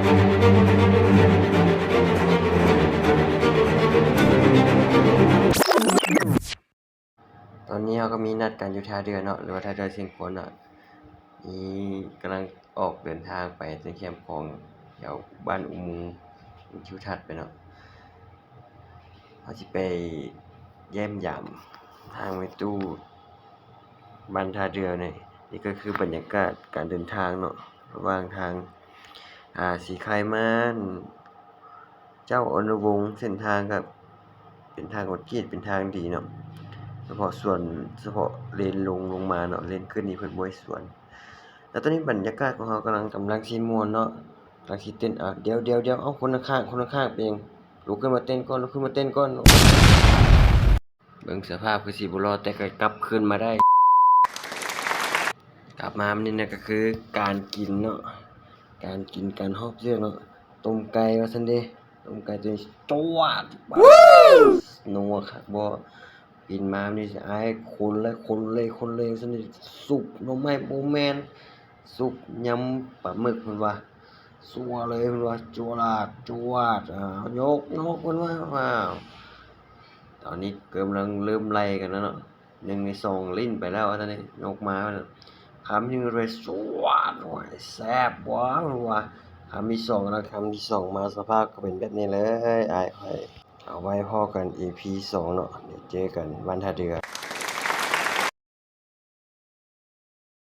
ຕອນນີ້ເຮົາກໍມີນັດກັນຢູ່ທ່າເຮືອເນາະ ຫຼືວ່າທ່າເຮືອຊຽງຄວນເນາະ ນີ້ກຳລັງອອກເດີນທາງໄປເທິງແຄມຂອງແຖວບ້ານອຸໂມງທິວທັດໄປເນາະ. ເຮົາຊິໄປຢ້ຽມຢາມທາງແມ່ຕູ້ບ້ານທ່າເຮືອນີ້. ນີ້ກໍຄືບັນຍາກາດການເດີນທາງເນາະ ລະຫວ່າງທາງ ອ່າ ສີໄຄມາ ເຈົ້າອະນຸວົງ ເສັ້ນທາງກໍເປັນທາງຄອນກຣີດ ເປັນທາງດີເນາະ ສະເພາະສ່ວນ ສະເພາະເລນລົງ ລົງມາເນາະ ເລນຂຶ້ນນີ້ເພິ່ນບໍ່ໃຫ້ສວນ. ແລ້ວຕອນນີ້ບັນຍາກາດຂອງເຮົາກຳລັງ ກຳລັງຊິມ່ວນເນາະ ກຳລັງຊິເຕັ້ນ. ອາ ດຽວໆໆ ເອົາ ຄົນຂ້າງໆ ຄົນຂ້າງໆ ເປັນຫຍັງ? ລຸກຂຶ້ນມາເຕັ້ນກ່ອນ ລຸກຂຶ້ນມາເຕັ້ນກ່ອນ. ເບິ່ງສະພາບຄືຊິບໍ່ລອດ ແຕ່ກໍກັບຄືນມາໄດ້. ກັບມາມື້ນີ້ນະ ກໍຄືການກິນເນາະ ການກິນ ການຮອບເລື່ອງເນາະ. ຕົ້ມໄກ່ວ່າຊັ້ນເດ ຕົ້ມໄກ່ຕົວນີ້ ຈວດ ນົວຄັກບໍ່? ກິນມານີ້ອ້າຍ ຄົນເລີຍ ຄົນເລີຍ ຄົນເລີຍວ່າຊັ້ນເດ. ຊຸບໜໍ່ໄມ້ບໍ່ແມ່ນ ຊຸບຍຳປາໝຶກເພິ່ນວ່າ ຊົ່ວເລີຍເພິ່ນວ່າ ຈວດ ຈວດ ອາ ຍົກ ຍົກ ເພິ່ນວ່າ. ວ້າວ ຕອນນີ້ກຳລັງເລີ່ມໄລ່ກັນແລ້ວເນາະ ໜຶ່ງໃນສອງຫຼິ້ນໄປແລ້ວວ່າຊັ້ນເດ ຍົກມາວ່າຊັ້ນ. ຄຳທີໜຶ່ງໄປ ສວດ ໂອ້ຍ ແຊບຫວາ ວ່າ. ຄຳທີສອງ ກຳລັງຄຳທີສອງມາ ສະພາບກໍເປັນແບບນີ້ເລີຍ ອ້າຍຂ້ອຍ. ເອົາໄວ້ພໍ້ກັນ ອີພີສອງເນາະ ດຽວເຈີກັນບ້ານທ່າເຮືອ.